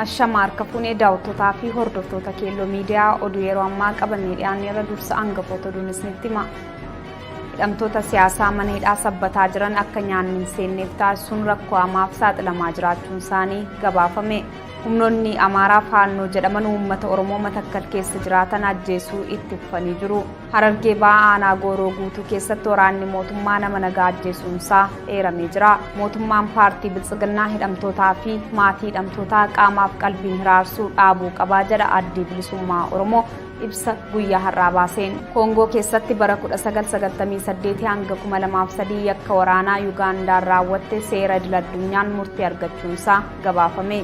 Ashama harka fuunee daawwattootaa fi hordoftoota Keelloo Miidiyaa oduu yeroo ammaa qabannee dhiyaanne irra dursa hangafoota oduun isinitti hima. Hidhamtoota siyaasaa mana hidhaa sabbataa jiran akka nyaanni hin seenneef taasisuun rakkoo hamaaf saaxilamaa jiraachuun isaanii gabaafame. Humnoonni Amaaraa Faannoo jedhaman uummata Oromoo Matakkal keessa jiraatan ajjeesuu itti fufanii jiru. Harargee Bahaa Aanaa Gooroo Guutuu keessatti waraanni mootummaa nama nagaa ajjeesuunsaa eeramee jira. Mootummaan paartii Biltsiginnaa hidhamtootaa fi maatii hidhamtootaa qaamaaf qalbiin hiraarsuu dhaabuu qabaa jedha Addi Bilisummaa Oromoo ibsa guyyaa har'aa baaseen. Koongoo keessatti bara 1998 hanga 2003 yakka waraanaa Yugaandaan raawwatte seera idil addunyaan murtii argachuunsaa gabaafame.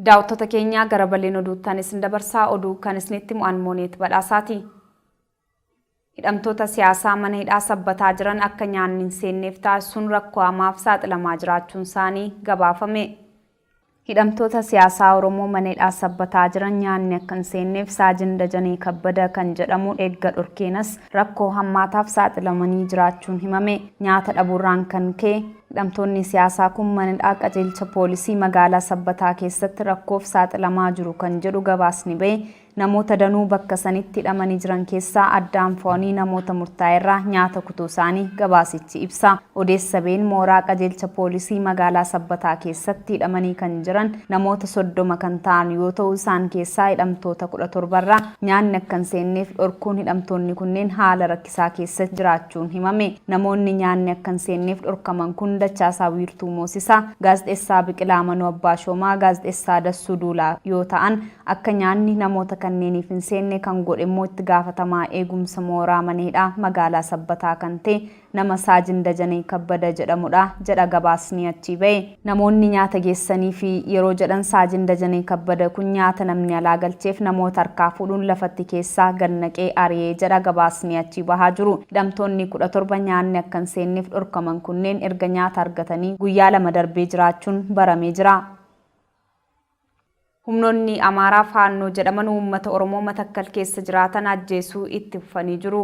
Daawwattoota keenya gara bal'ina oduuttan isin dabarsaa oduu kan isinitti mo'an Mooneet Badhaasaati. Hidhamtoota siyaasaa mana hidhaa sabbataa jiran akka nyaanni hin seenneef taasisuun rakkoo hamaaf saaxilamaa jiraachuun isaanii gabaafame. Hidhamtoota siyaasaa Oromoo mana hidhaa sabbataa jiran nyaanni akka hin seenneef Saajin Dajanee Kabbada kan jedhamu eegga dhorkeenas rakkoo hammaataaf saaxilamanii jiraachuun himame. Nyaata dhabuurraan kan ka'e Hidhamtoonni siyaasaa kun mana hidhaa qajeelcha poolisii magaalaa Sabbataa keessatti rakkoof saaxilamaa jiru kan jedhu gabaasni bahe namoota danuu bakka sanitti hidhamanii jiran keessaa addaan fo'anii namoota murtaa'erraa nyaata kutuu isaanii gabaasichi ibsa. Odeessa ba'een mooraa qajeelcha poolisii magaalaa Sabbataa keessatti hidhamanii kan jiran namoota 30 kan ta'an yoo ta'u isaan keessaa hidhamtoota 17 irraa nyaanni akka hin seenneef dhorkuun hidhamtoonni kunneen haala rakkisaa keessa jiraachuun himame. Namoonni nyaanni akka hin seenneef dhorkaman kun Dachaasaa Wiirtuu Moosisaa, Gaazexessaa Biqilaa Manuu Abbaa Shoomaa, Gaazexessaa Dassuu Duulaa yoo ta'an, akka nyaanni namoota kanneeniif hin seenne kan godhemmoo itti gaafatamaa eegumsa mooraa mana hidhaa magaalaa Sabbataa kan ta'e nama Saajin Dajanee Kabbada jedhamudha jedha gabaasni achii ba'e. Namoonni nyaata geessaniifi yeroo jedhan Saajin Dajanee Kabbada kun nyaata namni alaa galcheef namoota harkaa fuudhuun lafatti keessaa gad naqee ari'e jedha gabaasni achii bahaa jiru. Hidhamtoonni 17 nyaanni akka hin seenneef dhorkaman kunneen erga nyaata argatanii guyyaa lama darbee jiraachuun baramee jira. Humnoonni Amaaraa Faannoo jedhaman uummata Oromoo Matakkal keessa jiraatan ajjeesuu itti fufanii jiru.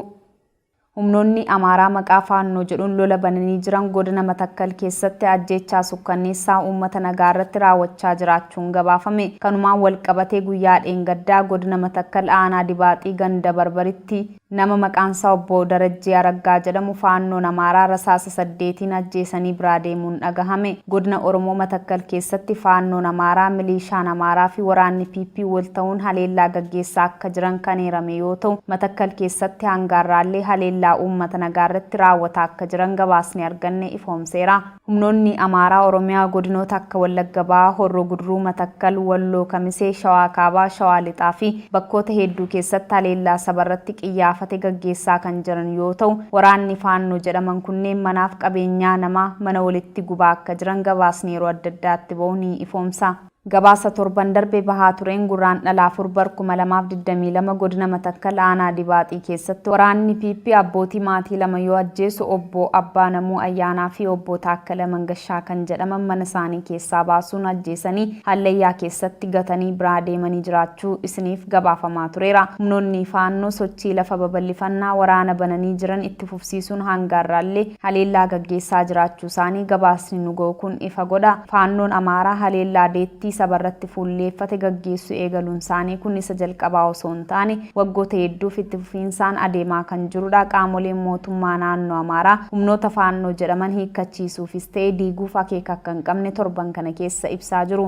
Humnoonni Amaaraa maqaa Faannoo jedhuun lola bananii jiran godina Matakkal keessatti ajjeechaa sukkanneessaa uummata nagaa irratti raawwachaa jiraachuun gabaafame. Kanumaan walqabatee guyyaa dheengaddaa godina Matakkal aanaa Dibaaxii ganda Barbaritti nama maqaansaa obbo Darajjee Araggaa jedhamu Faannoon Amaaraa rasaasa saddeetiin ajjeesanii biraa deemuun dhagahame. Godina Oromoo Matakkal keessatti Faannoon Amaaraa, Miliishaan Amaaraa fi waraanni PP wal ta'uun haleellaa gaggeessaa akka jiran kan eerame yoo ta'u, Matakkal keessatti hanga har'aallee haleellaa uummata nagaa irratti raawwataa akka jiran gabaasni arganne ifoomseera. Humnoonni Amaaraa Oromiyaa godinoota akka Wallagga Bahaa, Horroo Guduruu, Matakkal, Walloo Kamisee, Shawaa Kaabaa, Shawaa Lixaa fi bakkoota heedduu keessatti haleellaa sabarratti qiyyaafate gaggeessaa kan jiran yoo ta'u, waraanni Faannoo jedhaman kunneen manaaf qabeenyaa namaa mana walitti gubaa akka jiran gabaasni yeroo adda addaatti bahu ni ifoomsa. Gabaasa torban darbe bahaa tureen Gurraandhala 4 bar 2022 godina Matakkal aanaa Dibaaxii keessatti waraanni PP abbootii maatii lama yoo ajjeesu obbo Abbaa Namuu Ayyaanaa fi obbo Taakkala Mangashaa kan jedhaman mana isaanii keessaa baasuun ajjeesanii hallayyaa keessatti gatanii biraa deemanii jiraachuu isiniif gabaafamaa tureera. Humnoonni Faannoo sochii lafa babal'ifannaa waraana bananii jiran itti fufsiisuun hanga har'aallee haleellaa gaggeessaa jiraachuusaanii gabaasni nu ga'u kun ifa godha. Faannoon Amaaraa haleellaa deettii sabarratti fuulleeffate gaggeessuu eegaluunsaanii kun isa jalqabaa osoo hin taane waggoota hedduuf itti fufiinsaan adeemaa kan jirudha. Qaamoleen mootummaa naannoo Amaaraa humnoota Faannoo jedhaman hiikkachiisuufis ta'e diiguuf akeeka akka hin qabne torban kana keessa ibsaa jiru.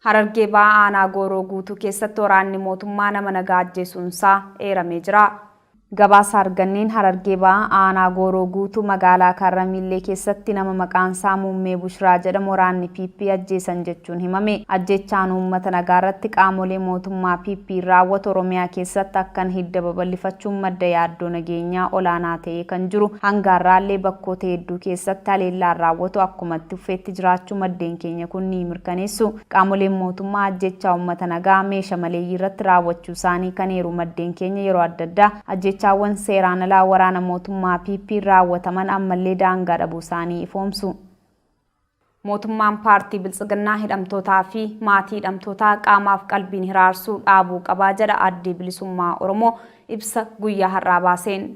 Harargee Bahaa Aanaa Gooroo Guutuu keessatti waraanni mootummaa nama nagaa ajjeesuunsaa eeramee jira. Gabaasa arganneen Harargee Bahaa Aanaa Gooroo Guutuu magaalaa Kaarramiillee keessatti nama maqaansaa Muummee Bushraa jedhamu waraanni PP ajjeesan jechuun himame. Ajjeechaan uummata nagaarratti qaamolee mootummaa PPn raawwatu Oromiyaa keessatti akkan hidda babal'ifachuun madda yaaddoo nageenyaa olaanaa ta'ee kan jiru hanga har'aallee bakkoota hedduu keessatti haleellaan raawwatu akkuma itti fufeetti jiraachuu maddeen keenya kun ni mirkaneessu. Qaamoleen mootummaa ajjeechaa uummata nagaa meesha maleeyyii irratti raawwachuu isaanii kan eeru maddeen keenya yeroo adda addaa ajjeechaawwan seeraan alaa waraana mootummaa PPn raawwataman ammallee daangaa dhabuu isaanii ifoomsu. Mootummaan paartii Biltsiginnaa hidhamtootaa fi maatii hidhamtootaa qaamaaf qalbiin hiraarsuu dhaabuu qaba jedha Addi Bilisummaa Oromoo ibsa guyyaa har'aa baaseen.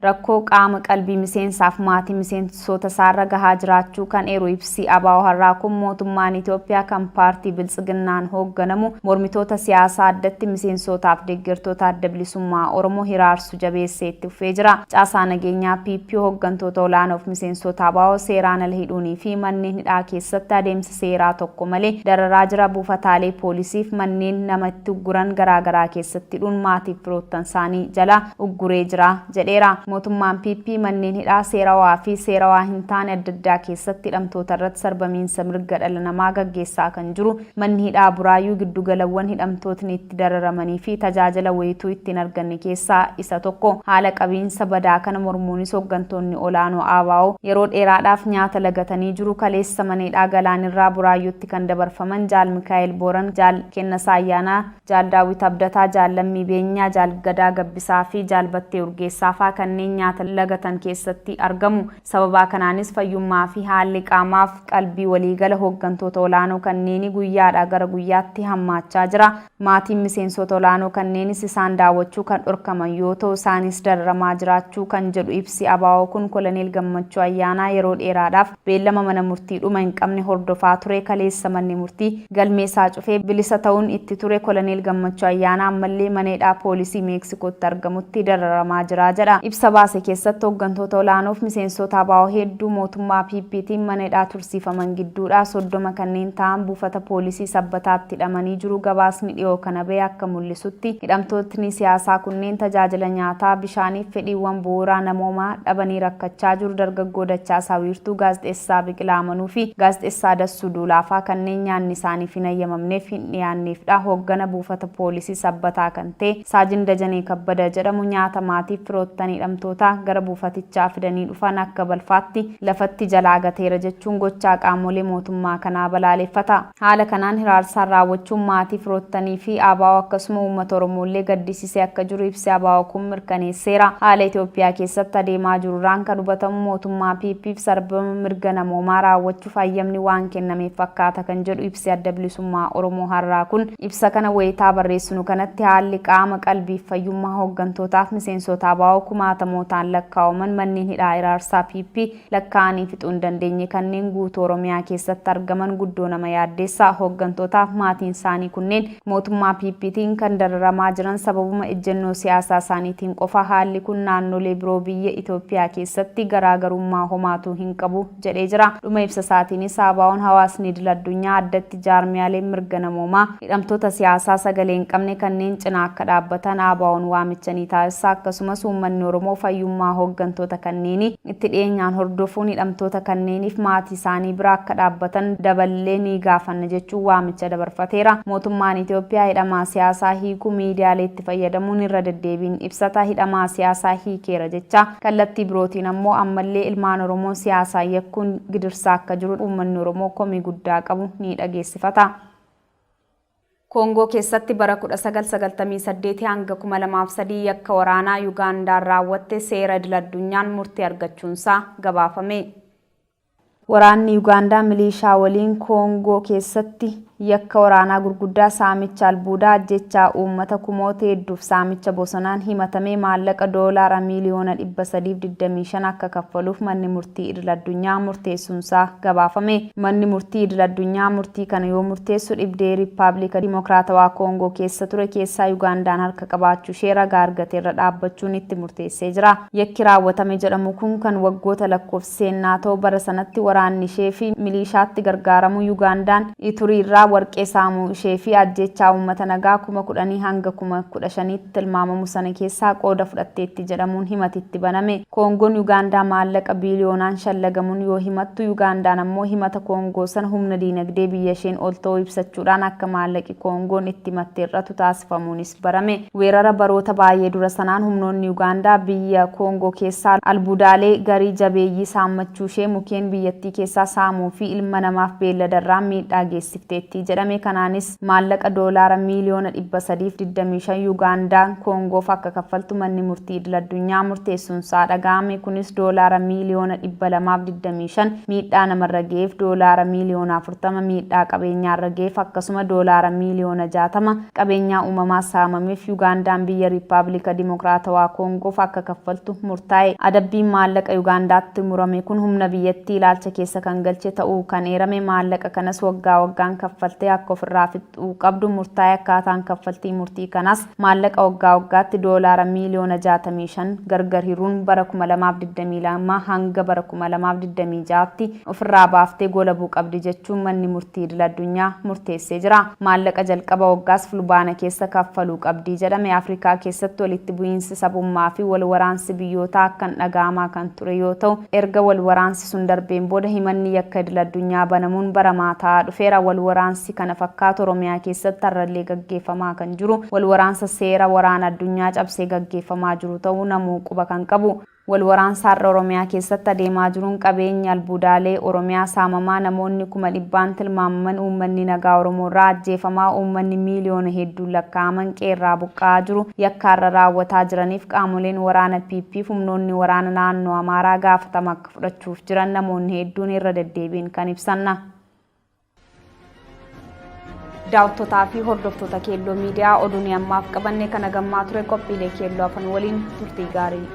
Rakkoo qaama qalbii miseensaaf maatii miseensootasaarra gahaa jiraachuu kan eeru ibsi ABO har'aa kun mootummaan Itoophiyaa kan paartii Biltsiginnaan hoogganamu mormitoota siyaasaa addatti miseensootaaf deeggartoota Adda Bilisummaa Oromoo hiraarsu jabeessee itti fufee jira. Caasaa nageenyaa PP hooggantoota olaanoof miseensoota ABO seeraan ala hidhuunii fi manneen hidhaa keessatti adeemsa seeraa tokko malee dararaa jira. Buufataalee poolisiif manneen nama itti ugguran garaagaraa keessatti hidhuun maatiif firoottansaanii jalaa ugguree jira jedheera. Mootummaan PP manneen hidhaa seerawaa fi seerawaa hin taane adda addaa keessatti hidhamtoota irratti sarbamiinsa mirga dhala namaa gaggeessaa kan jiru manni hidhaa Buraayyuu giddugalawwan hidhamtootni itti dararamanii fi tajaajila wayituu itti hin arganne keessaa isa tokko. Haala qabiinsa badaa kana mormuunis hooggantoonni olaanoo ABO yeroo dheeraadhaaf nyaata lagatanii jiru. Kaleessa mana hidhaa Galaanirraa Buraayyuutti kan dabarfaman Jaal Mikaa'el Booran, Jaal Kennasaa Ayyaanaa, Jaal Daawwit Abdataa, Jaal Lammii Beenyaa, Jaal Gadaa Gabbisaa fi Jaal Battee Urgeessaa faa kanneen nyaata lagatan keessatti argamu. Sababaa kanaanis fayyummaa fi haalli qaamaaf qalbii waliigala hooggantoota olaanoo kanneenii guyyaadhaa gara guyyaatti hammaachaa jira. Maatiin miseensoota olaanoo kanneenis isaan daawwachuu kan dhorkaman yoo ta'u isaanis dararamaa jiraachuu kan jedhu ibsi ABO kun Koloneel Gammachuu Ayyaanaa yeroo dheeraadhaaf beellama mana murtii dhuma hin qabne hordofaa ture kaleessa manni murtii galmee isaa cufee bilisa ta'uun itti ture Koloneel Gammachuu Ayyaanaa ammallee mana hidhaa poolisii Meeksikootti argamutti dararamaa jira jedha. Ibsa baase keessatti hooggantoota olaanoof miseensota ABO hedduu mootummaa PPtiin mana hidhaa tursiifaman gidduudhaa 30 kanneen ta'an buufata poolisii Sabbataatti hidhamanii jiru. Gabaasni dhiyoo kana bahe akka mul'isutti hidhamtootni siyaasaa kunneen tajaajila nyaataa, bishaaniif fedhiiwwan bu'uuraa namoomaa dhabanii rakkachaa jiru. Dargaggoo Dachaasaa Wiirtuu, Gaazexeessaa Biqilaa Amanuu fi Gaazexeessaa Dassuu Duulaafaa kanneen nyaanni isaaniif hin hayyamamneef hin dhiyaanneefdha. Hooggana buufata poolisii Sabbataa kan ta'e Saajin Dajanee Kabbada jedhamu nyaata maatiif firoottan hidhamtootaa gara buufatichaa fidanii dhufan akka balfaatti lafatti jalaa gateera jechuun gochaa qaamolee mootummaa kanaa balaaleffata. Haala kanaan hiraarsaan raawwachuun maatii firoottanii fi ABO akkasuma uummata Oromoollee gaddisiisee akka jiru ibsi ABO kun mirkaneesseera. Haala Itoophiyaa keessatti adeemaa jirurraan kan hubatamu mootummaa PPf sarbama mirga namoomaa raawwachuuf hayyamni waan kennameef fakkaata kan jedhu ibsi Adda Bilisummaa Oromoo har'aa kun ibsa kana wayitaa barreessinu kanatti haalli qaama qalbiif fayyummaa hooggantootaaf miseensota ABO kumaatamootaan lakkaa'aman manneen hidhaa hiraarsaa PP lakkaa'anii fixuu hin dandeenye kanneen guutuu Oromiyaa keessatti argaman guddoo nama yaaddeessa. Hooggantootaaf maatiin isaanii kunneen mootummaa PPtiin kan dararamaa jiran sababuma ejjennoo siyaasaa isaaniitiin qofa. Haalli kun naannolee biroo biyya Itoophiyaa keessatti garaagarummaa homaatuu hin qabu jedhee jira. Dhuma ibsa isaatiinis ABOn hawaasni idil addunyaa addatti jaarmiyaaleen mirga namoomaa hidhamtoota siyaasaa sagalee hin qabne kanneen cinaa akka dhaabbatan ABOn waamicha ni taasisa. Akkasumas uummanni Oromoo fayyummaa hooggantoota kanneenii itti dhiyeenyaan hordofuun hidhamtoota kanneeniif maatii isaanii bira akka dhaabbatan daballee ni gaafanna jechuun waamicha dabarfateera. Mootummaan Itoophiyaa hidhamaa siyaasaa hiikuu miidiyaalee itti fayyadamuun irra deddeebiin ibsata. Hidhamaa siyaasaa hiikeera jecha kallattii birootiin ammoo ammallee ilmaan Oromoo siyaasaa yakkuun gidirsaa akka jiru uummanni Oromoo komii guddaa qabu ni dhageessifata. Koongoo keessatti bara 1998 hanga 2003 yakka waraanaa Yugaandaan raawwatte seera idil-addunyaan murtii argachuunsaa gabaafame. Waraanni Yugaandaa miliishaa waliin Koongoo keessatti yakka waraanaa gurguddaa saamicha albuudaa, ajjechaa uummata kumoota hedduuf saamicha bosonaan himatamee maallaqa doolaara miiliyoona 325 akka kaffaluuf manni murtii idil-addunyaa murteessuunsaa gabaafame. Manni murtii idil-addunyaa murtii kana yoo murteessu dhibdee Riippaabilika Dimokiraatawaa Koongoo keessa ture keessaa Yugaandaan harka qabaachuu ishee ragaa argate irra dhaabbachuun itti murteessee jira. Yakki raawwatame jedhamu kun kan waggoota lakkoofsiseennaa ta'u bara sanatti waraanni ishee fi miliishaatti gargaaramuu Yugaandaan Iturii irraa warqee saamuu ishee fi ajjeechaa uummata nagaa 10,000 hanga 15,000tti tilmaamamu sana keessaa qooda fudhatteetti jedhamuun himati itti baname. Koongoon Yugaandaa maallaqa biiliyoonaan shallagamuun yoo himattu Yugaandaan ammoo himata Koongoo sana humna diinagdee biyya isheen ol ta'uu ibsachuudhaan akka maallaqi Koongoon itti himatte hir'atu taasifamuunis barame. Weerara baroota baay'ee dura sanaan humnoonni Yugaandaa biyya Koongoo keessaa albuudaalee garii jabeeyyii saammachuu ishee mukeen biyyattii keessaa saamuu fi ilma namaaf beelladarraan miidhaa geessifteetti kaffaltii jedhame. Kanaanis maallaqa doolaara miiliyoona 325 Yugaandaan Koongoof akka kaffaltu manni murtii idil-addunyaa murteessuunsaa dhaga'ame. Kunis doolaara miiliyoona 225 miidhaa namarra ga'eef, doolaara miiliyoona 40 miidhaa qabeenyaarra ga'eef akkasuma doolaara miiliyoona 60 qabeenyaa uumamaa saamameef Yugaandaan biyya Riippaabilika Dimokiraatawaa Koongoof akka kaffaltu murtaa'e. Adabbiin maallaqa Yugaandaatti murame kun humna biyyattii ilaalcha keessa kan galche ta'uu kan eerame, maallaqa kanas waggaa waggaan kaffaltee akka ofirraa fixxuu qabdu murtaa'e. Akkaataan kaffaltii murtii kanaas maallaqa waggaa waggaatti doolaara miiliyoona 65 gargar hiruun bara 2022 hanga bara 2026tti ofirraa baaftee goolabuu qabdi jechuun manni murtii idil-addunyaa murteessee jira. Maallaqa jalqaba waggaas Fulbaana keessa kaffaluu qabdi jedhame. Afrikaa keessatti walitti bu'iinsi sabummaa fi wal waraansi biyyootaa akkan dhaga'amaa kan ture yoo ta'u, erga wal waraansi sun darbeen booda himanni yakka idil-addunyaa banamuun baramaa ta'aa dhufeera. Wal waraansi kana fakkaatu Oromiyaa keessatti har'allee gaggeeffamaa kan jiru wal waraansa seera waraana addunyaa cabsee gaggeeffamaa jiru ta'uu namuu quba kan qabu. Wal waraansa har'a Oromiyaa keessatti adeemaa jiruun qabeenyi albuudaalee Oromiyaa saamamaa, namoonni 100,000n tilmaamaman uummanni nagaa Oromoo irraa ajjeefamaa, uummanni miiliyoona hedduun lakkaa'aman qe'eerraa buqqa'aa jiru. Yakka har'a raawwataa jiraniif qaamoleen waraana PP fi humnoonni waraana naannoo Amaaraa gaafatama akka fudhachuuf jiran namoonni hedduun irra deddeebiin kan ibsanna. Daawwattotaa fi hordoftoota Keelloo Miidiyaa, oduun ammaaf qabanne kana gammaa ture. Qophiilee Keelloo hafan waliin turtii gaarii.